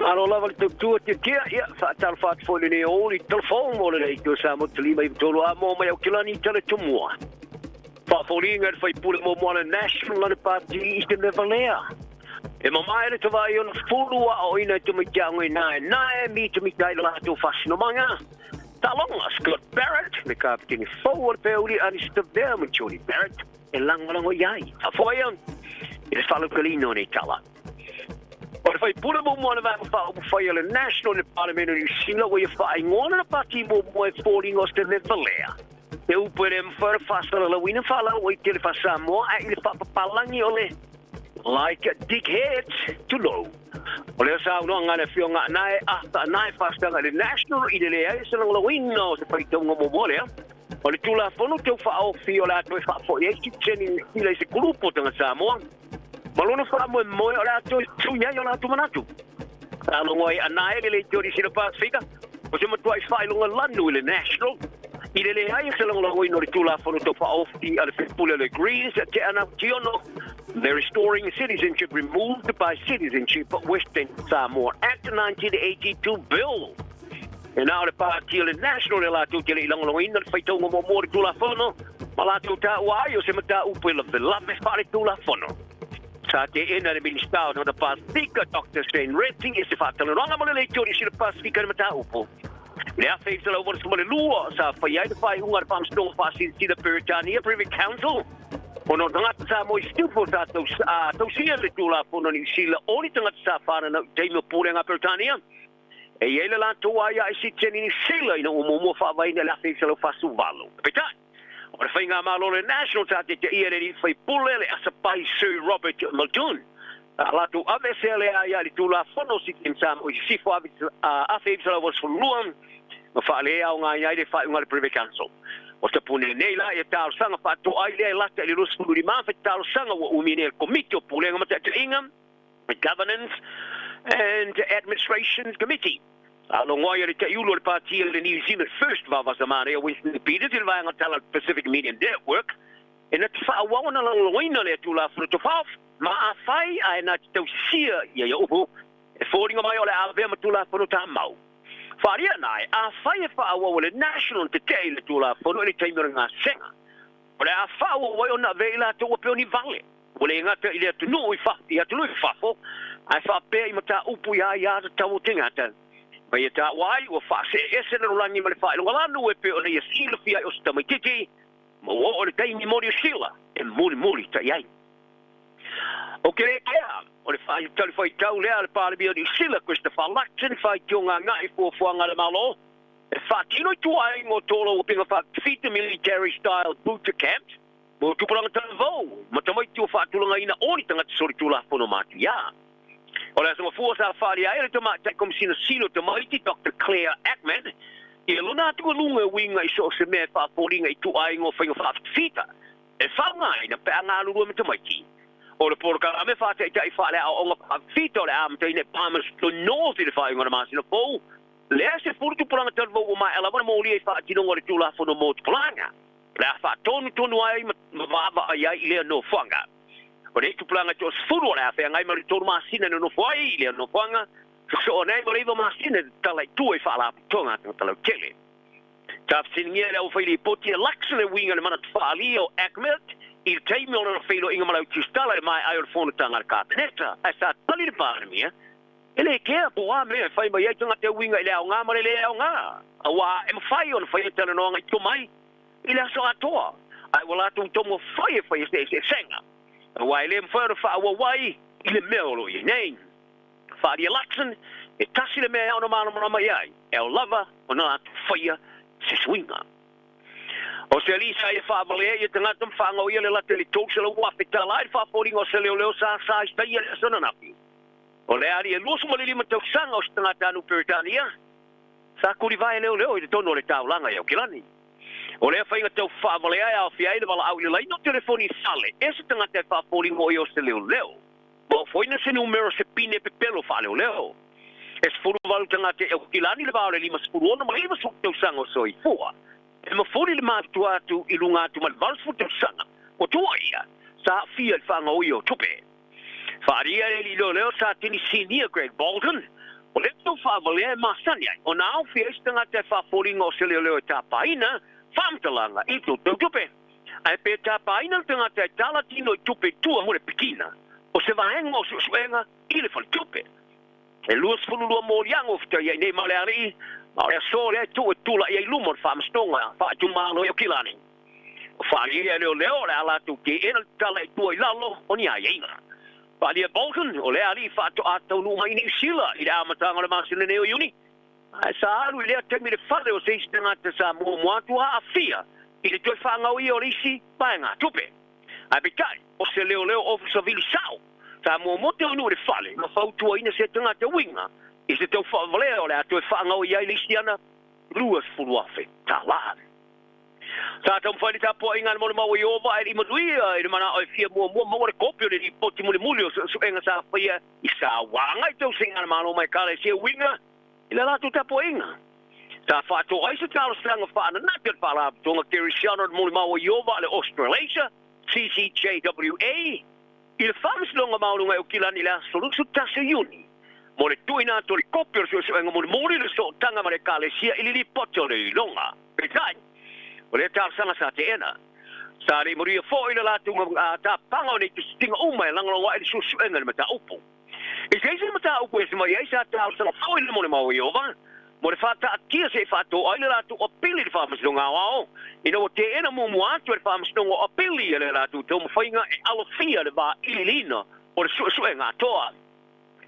Malo lava le tautua tiatia, ia, faatalofa atu foi i lenei aoauli i telefon mo lenei itu o Samoa 593 a moa mai Aukilani i Taletumua. Faafoliga i le faipule muamua a le National lana Pati i se mea valea. E mamae le tavaai ona fulu aoaoina e tamaiti aoga i naenae mitamita ai le latou faasinomaga. Taaloga Scott Barrett, le kapeteni fou o le Peuli Alistair Vea ma Jordie Barrett e lagolago i ai. Faafoia i le faalauteleina o nei tala. O le faipule muamua o le Vaega Faaupufai a le National i le Palemene o Niu Sila ua ia faaigoa lana pati muamua e foliga o se mea valea. He upu e le mafai ona faasalalauina faalauaitele faa-Samoa ae i le faapapalangi o le Like dickheads, tulou. O lea saunoaga a le Afioga Anae Arthur Anae Faasaga i le National i le leai o se lagolagoina o se faitauga muamua lea o le Tulafono Tau Faaofi o le a toe faafoi ai sitiseni Niu Sila i se kulupu o tagata Samoa ma lona faamoemoe o le a toe sui ai o latou manatu. Sa logo ai Anae le Leitio Niu Sila Pasefika o se matuai faailoga lanu i le National i le leai o se lagolagoina o le Tulafono Tau Faaofi a le Faipule o le Greens Te'ana Tiono The Restoring Citizenship Removed by Citizenship Western Samoa Act 1982 Bill. E na o le pāti o le National e latou te le i lagolagoina le faitauga muamua o le Tulafono ma latou taua ai o se mataupu e lavelave faale-Tulafono. Sa teena le Minisita o Tagata Pasefika Doctor Shane Reti e se faatalanoaga ma le Leitio Niu Sila Pasefika i le mataupu. I le 1982 sa faia ai le faaiuga a le Faamasinoga Faasilasila Peretania, Privy Council, ona o tagata Samoa i Situfo sa tausia le Tulafono a Niu Sila o ni tagata sa fananau i taimi o Pulega a Peretania. E i ai le latou aia i sitiseni Niu Sila ina ua muamua faavaeina i le 1948. Peitai, o le faigamalo a le National sa taitaia e le alii faipule le Asapai Sir Robert Muldoon, sa latou aveesea le aia i le Tulafono o Sitiseni Samoa i Sisifo 1982 ma faaleaogaina ai le faaiuga a le Privy Council. O tapune nei la ia talosaga faatoa ai lea e lata i le 25 talosaga ua umi nei e le Komiti o Pulega ma Taitaiga, Governance and Administration Committee. A logo ai le taiulu o le pati o le New Zealand First vavasamane o Winston Peters i le vaega tala Pacific Media Network e na te faaauau ona lagolagoina lea Tulafono Tau ma afai ae na te tausia ia ia upu e foliga mai o le a avea ma Tulafono Tamau. Whaaria nae, afai e faaauau e le National te te i le Tulafono i le taimi o le gasega. O le a faaauau ai ona avea i latou ua pei o ni vale. Ua le gata i le atunuu i fafo, i atunuu i fafo, ae faapea i mataupu i aia tatau o tagata. Ma ia taua ai, ua faaseese le lalolagi ma le faailoga lanu e pei ona ia silafia ai o se tamaitiiti, ma ua oo i le taimi mo Niu Sila e mulimuli tai ai. O ke le kea, o le talifuaitau lea a le Palemia o Niu Sila, Christopher Luxon, faitioga agai i fuafuaga a le Malo, e faatino i tua ai mo tolo ua pinga faafita military style boot camps, mo tupulaga talavou ma tamaiti ua faatulagaina o ni tagata solitulafono matuia. O le aso Gafua sa faaalia ai e le Tamaitai Komesina Sili o Tamaiti Doctor Claire Ackman ia lona atugaluga e uiga i so o se mea e faafoliga i ituaiga o faiga faafita e faaaogaina pe a galulue ma tamaiti. O le polokalame faataitai faaleaoaoga faafita o le amataina e Palmerston North i le faaiuga o le masina fou lea 10 tupulaga talavou ua maea lava ona molia i faatinoga o le Tulafono mo Tupulaga. O le a faatonutonu ai ma vaavaai ai i lea nofoaga. O nei tupulaga e toasefulu o le a feagai ma le 3 masina e nonofo ai i lea nofoaga, sosoo ane ai ma le 9 masina e tatala i tua i faalapotopotoga a tagata lautele. Sa fesiligia e le aufailipoti e Luxon e uiga i le manatu faaalia o Ahmed i le taimi o lana feiloaiga ma Lautusitala i le maea ai o le fonotaga a le Kapeneta, ae sa tali le Palemia, E le kea po o a mea e fai mai ai tagata e uiga i le aoga ma le le aoga, auā e mafai ona fai talanoaga i tua mai i le aso atoa, ae ua latou tomo fai e fai e se eseesega, auā e le mafai ona faaauau ai i le mea o lo o i ai nei. Whaaria Luxon, e tasi le mea e ao ona malamalama i ai, e ao lava ona latou faia se suiga. O se alii sa ia faavalea ia tagata ma faagaoia le lata i le $300,000 i le faafoliga o se leoleo sa sa i saia i le aso ananafi. O le alii e 25 tausaga o se tagata anu Peretania, sa tulivae leoleo i totonu o le taulaga i Aukilani. O lea faiga tau faavalea e aofia ai le valaau i le laina o telefoni fale e se tagata e faafoliga o ia o se leoleo, ma ofoina se numera o se pine pepelo faaleoleo. E 18 tagata i Aukilani i le va o le 56 ma le 90 tausaga o soifua, e mafuli le matutua atu i luga atu ma le 80 tausaga ua tua ia, sa aafia i le faagaoia o tupe. Faaalia e le alii leoleo sa tini sinia Greg Bolton, O le tau faavalea e masani ai ona aofia ai se tagata e faafoliga o se leoleo e tapaina faamatalaga i tou tupe. Ae pe tapaina le tagata e tala tino i tupe i tua mo le pikina o se vaega o suesuega i le faletupe. E 22 moliaga ua fetaiai nei ma le alii, ma o le aso lea e tuu e tula'i ai luma o le faamasinoga faaitumalo i Aukilani. O faaalia e leoleo o le a latou teena le tatala i tua i lalo o ni aiaiga. Faaalia Bolton, o lea alii faatoa taunuu mai i Niu Sila i le amataga o le masina nei o Iuni, ae sa alu i lea taimi i le fale o se isi tagata sa muamua atu aafia i le toe faagaoia o le isi vaegatupe. Ae peitai, o se leoleo ofisa vili sa'o sa muamua taunuu i le fale ma fautuaina se tagata uiga i se tau faavalea o le a toe faagaoia ai le isi ana $20,000. Sa taumafai le tapuaiga a le molimau i Ova ae le i manuia i le manao e fia muamua maua le kopi o le lipoti mulimuli o suesuega sa faia i sauaga i tausiga a le Malo ma Ekalesia uiga i le latou tapuaiga. Sa faatoa ai se talosaga faananati a le Faalapotopotoga Kerisiano i le molimau a Iowa a le Australasia, CCJWA, i le Faamasinoga Maualuga i Aukilani i le aso 21 o Iuni mo le tuuina atu o le kopi o le suesuega mulimuli i le sootaga ma le Ekalesia i le lipoti o le iloga. Peitai, o lea talosaga sa teena. Sa le i manuia foi le latou tapaga o nei tusitiga uma e lagolago ai le suesuega i le mataupu. I se isi mataupu e ese mai ai, sa talosaga foi le molimau a Ieova mo le faataatia se i faatoa ai le latou apili i le Faamasinoga Aoao, ina ua teena muamua atu e le Faamasinoga o Apili le latou taumafaiga e alofia le vailiiliina o le suesuega atoa.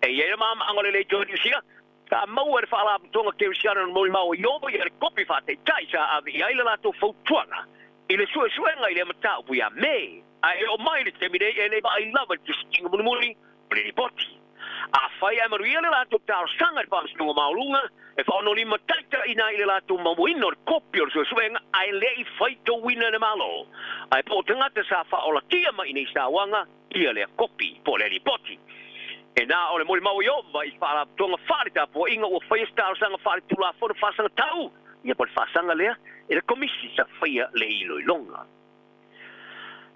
E i ai le maamaanga o le leitio Niu Sila, sa maua e le Faalapotopotoga Kerisiano le molimau a Ieova ia le kopi faataitai sa ave i ai le latou fautuaga i le suesuega i lea mataupu ia Me. Ae e oo mai i le taimi nei e le vaai lava i le tusitiga mulimuli o le lipoti. Afai ae manuia le latou talosaga i le Faamasinoga Maualuga, e faaonolima taitaiina ai i le latou mauaina o le kopi o le suesuega ae le i faitauina e le Malo, ae po o tagata sa faaolatia mai i nei sauaga ia lea kopi po o lea lipoti. E na o le molimau a Ieova i Faalapotopotoga Faale-Tapuaiga ua faia se talosaga faale-tulafono faasagatau ia po o le faasaga lea e le Komisi sa faia le iloiloga.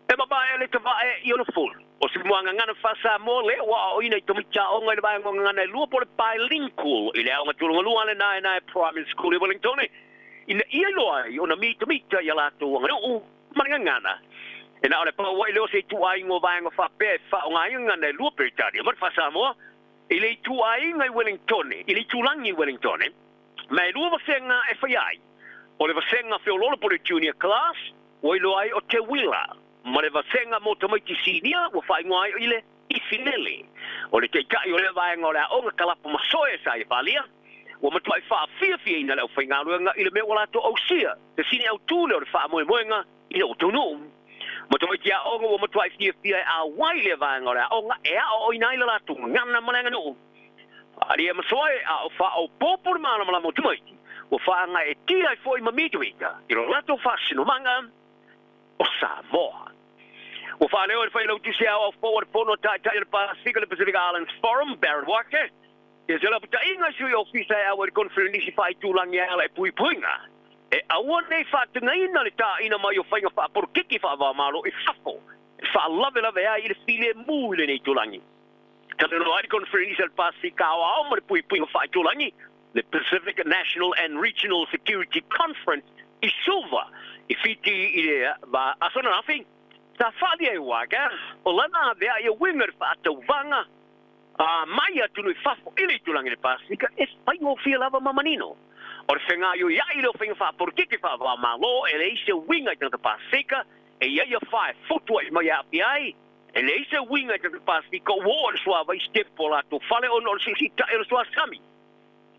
E mavae le tavae i ona fulu. O se muagagana faa-Samoa lea ua aoaoina i tamaiti aoga i le vaega o gagana e lua po o le bilingual i le aoga tulagalua a le Naenae Primary School i Wellingtone ina ia iloa ai ona mitamita i a latou aganuu ma le gagana. E na o le pau ai lea o se ituaiga o vaega faapea e faaaoga ai gagana e lua Peretania ma le faa-Samoa i le ituaiga i Wellingtone, i le itulagi i Wellingtone, ma e lua vasega e faia ai. O le vasega feoloolo po o le junior class ua iloa ai o Te Uila, ma le vasega mo tamaiti sinia ua faaigoa ai i le Ifilele. O le taitai o lea vaega o le aoga kalapu masoe sa ia faaalia, ua matuai faafiafiaina le aufaigaluega i le mea ua latou ausia se sini autū lea o le faamoemoega ina ua taunuu. Ma tamaiti aoga ua matuai fiafia e auai lea vaega o le aoga e aoaoina ai le latou gagana ma le aganuu. Faaalia masoe a o faaopoopo le malamalama o tamaiti ua faagaeetia ai foi ma mitamita i lo latou faasinomaga o Samoa. Ua faaleo e le Failautusi Aoao Fou o le Fono a Taitai o le Pasefika le Pacific Islands Forum, Baron Waqa, ia se lapataiga i sui ofisa e auai i le koneferenisi faaitulagi e ala i puipuiga e aua ne i faatagaina le taina mai o faiga faapolokiki faava-o-Malo i fafo e faalavelave ai i le filemu i lenei itulagi. Talanoa ai le koneferenisi a le Pasefika Aoao ma le Puipuiga Faaitulagi, le Pacific National and Regional Security Conference i Suva i Fiti i le aso ananafi. Sa faaalia e Waqa o lana avea ia uiga i le faatauvaga mai atunuu i fafo i le itulagi o le Pasefika e faigofie lava ma manino. O le fegaioia'i lea o faiga faapolokiki faava-o-Malo e leai se uiga i tagata Pasefika e i ai ia faefutu ai mai e aafia ai. E leai se uiga i tagata Pasefika ua oo i le suavai sitepu o latou fale ona o le siisiita'i o le suasami.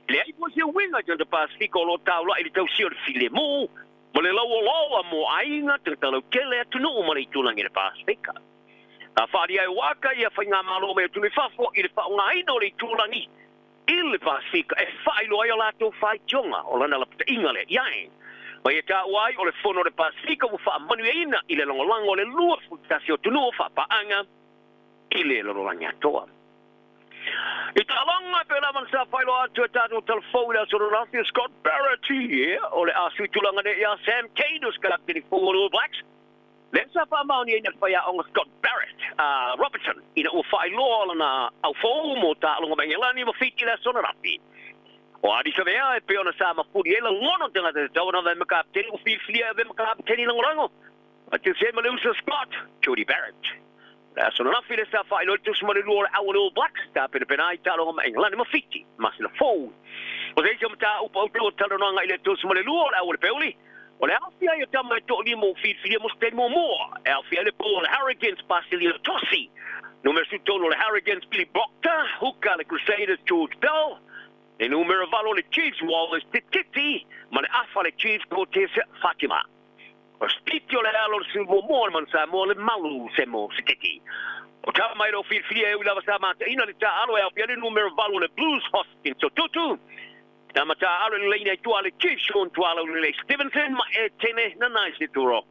E leai foi se uiga i tagata Pasefika o lo o taula'i i le tausia o le filemu ma le lauoloa mo aiga, tagata lautele, atunuu ma le itulagi o le Pasefika. A faaalia e Waqa ia faigamalo mai atunuu i fafo i le faaaogaina o le itulagi i le Pasefika e faailoa ai a latou faitioga o lana lapataiga lea i ai. Ma ia taua ai o le Fono o le Pasefika ua faamanuiaina i le lagolago a le 21 o atunuu faapaaga i le lalolagi atoa. I taaloga e pei lava ona sa faailoa atu e tatou talafou i le aso ananafi o Scott Barrett, yeah, o le a sui tulaga nei ia Sam Cane o se kapeteni fou o le All Blacks. Lea sa faamaoniaina e le faiaoga Scott Barrett, Robertson, ina ua faailoa lana aufou mo taaloga ma Engelani ma Fiti i le aso ananafi. O Ardie Savea e pei ona sa mafuli ai lagona o tagata e tatau ona avea ma kapeteni ua filifilia e avea ma kapeteni lagolago a Tuesday ma le uso Scott, Jordie Barrett. O le aso ananafi lea sa faailoa ai le 12 o le au a le All Blacks e tapenapena ai taaloga ma Engelani ma Fiti masina fou. O se isi o mataupu autu o talanoaga i le 32 o le au a le Peuli, o le aofia ai o tama e toalima ua filifilia mo se taimi muamua, e aofia ai le pou o le Hurricanes Basilio Tosi, numera 13 o le Hurricanes Billy Proctor, huka a le Crusaders George Bell, le numera 8 o le Chiefs Wallace Te Titi ma le afa a le Chiefs Cortez Fatima. O Spiti o le alo o le sui muamua o le Manu Samoa le Malu Semo Sititi. O tama e le o filifilia e ui lava sa mataina le taaalo e aofia ai le numera 8 o le Blues Hoskins Sotutu, Na mataaalo i le laina i tua a le Chiefs Sean Tualaulelei Stevenson ma Etene Nanae-Seturo.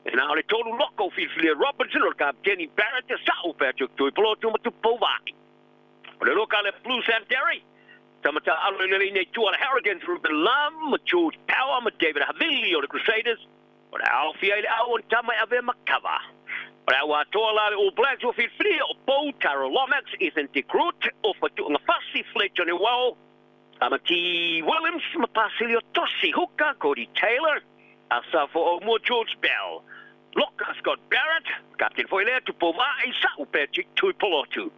E na o le tolu loko o filifilia Robinson o le kapeteni Barrett e sa'u Patrick Tuipolotu ma Tupou Vaai. O le loka a le Blues Sam Derry, sa mataaalo i le laina i tua a le Hurricanes Ruben Love ma George Power ma David Havili o le Crusaders. O le aofia i le au o ni tama e avea ma kava. O le au atoa la a le All Blacks ua filifilia o Beau Tyrell Lomax, Ethan De Groot, Ofa Tu'ungafasi, Fletcher Newell, Tamati Williams ma Pasilio Tosi, Hooker, Codie Taylor, Asafo Aumua, George Bell, Loka, Scott Barrett, Kapteni foi lea, Tupou Vaai, Sa'u Patrick Tuipolotu,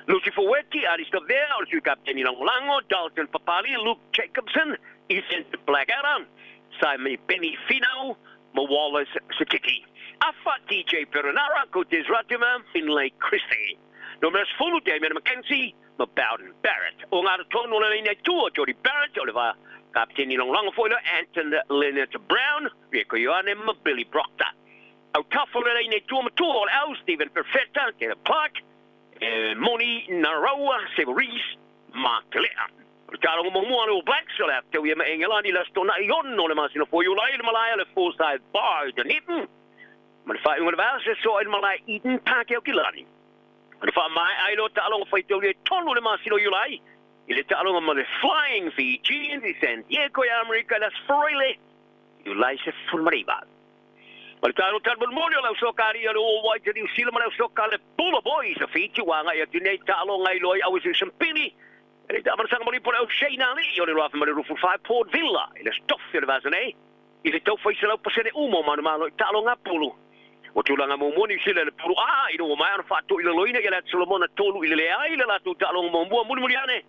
Lucy Foueti, Ardie Savea, o le Sui Kapteni Lagolago, Dalton Papali, Luke Jacobson, Ethan Blackadder, Saimi Benny Finau ma Wallace Sititi. Afa, DJ Perenara, Cortez Ratima, Finlay Christie. Numera 10, Damian McKenzie ma Bowden Barrett. O ngā tonu o le laina i tua, Jordie Barrett, o le va kapiteni lagolago foi lea, Anton Leonard Brown, Rieko Ioane ma Billy Proctor. Autafa o le laina i tua matua o le au, Stephen Perfetta, Caleb Clarke, Moni Naraua, Sevu Reece ma Telea. O le taaloga muamua a le All Blacks o le a fetaui ai ma Engelani i le Aso Toonai 6 o le masina fou Iulai i le malae a le Forsyth Bar i Dunedin ma le faaiuga o le vaiaso e soa i le malae Eden Park i Aukilani. Ona faamaea ai loa taaloga faitauli e 3 le masina o Iulai i le taaloga ma le Flying Fijians i San Diego i Amerika i le Aso Faraile, Iulai 19. O le taaloga taumolimoli o le ausoka alii a le All Whites a Niu Sila ma le ausoka a le Bula Boys a Fiti ua agai atu nei taaloga i loa i Auesu Sampini e le taamalasaga malipo le au Shane Alii o le 2024 Port Vila i le Aso Tofi o le vaiaso nei i le tau fai 100% uma o manumalo i taaloga a pulu. O tulaga muamua Niu Sila i le pulu A ina ua maea ona faatoilaloina i le Atu Solomona 3 i le leai i le latou taaloga muamua mulimuli ane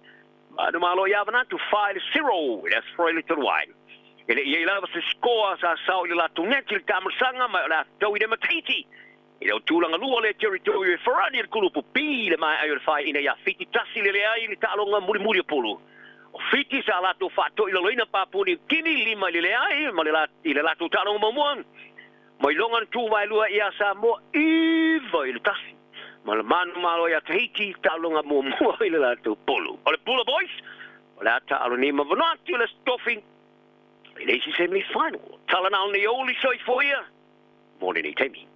manumalo ia Vanuatu 4-0 i le Aso Faraile talu ai. E le i ai lava se score sa sao i le latou neti i le taamalasaga ma o le a fetaui nei ma Tahiti i le tulaga lua o lea territory e Farani i le kulupu B i le maea ai o le faaiina ia Fiti 1 i le leai i le taaloga mulimuli o pulu. O Fiti sa latou faatoilaloina Papua Niu Kini 5 i le leai ma le i le latou taaloga muamua ma iloga na tuvaelua ia Samoa 9-1 ma le manumalo ia Tahiti taaloga muamua i le latou pulu. O le Bula Boys o le a taalo nei ma Vanuatu i le Aso Tofi i le isi semi-final. Tala na o nei oli soifua ia mo lenei taimi.